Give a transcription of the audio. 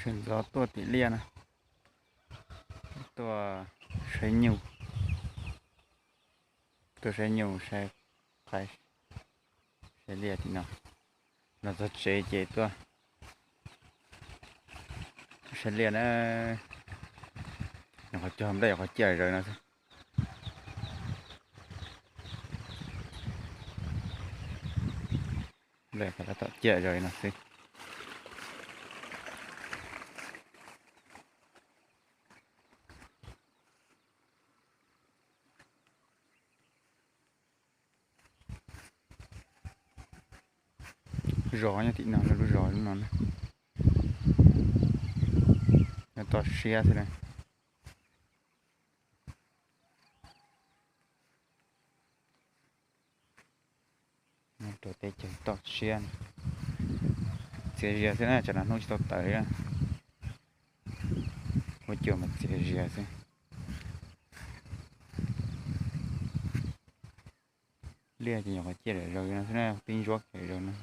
Sawv ntxov tuaj tim liaj na, tuaj saib nyuj, tuaj saib nyuj saib qhaib, saib liaj tim no. Los txog tsev ces tuaj saib liaj na. Nyuam qhuav cog nplej, nyuam qhuav ciaj zawv no xwb. Nplej qhuav tab tom ciaj zawv no xwb. Zos nyob tim no, lub zos no na, nyob toj siab xwb na. Rau teb chaws toj siab, txias zias xwb na, tsam no hnub tsis tau tawm li. Huab cua mas txias zias xwb. Liaj ces nyuam qhuav ciaj zawv no xwb na, pib ntsuab kiag zawv no.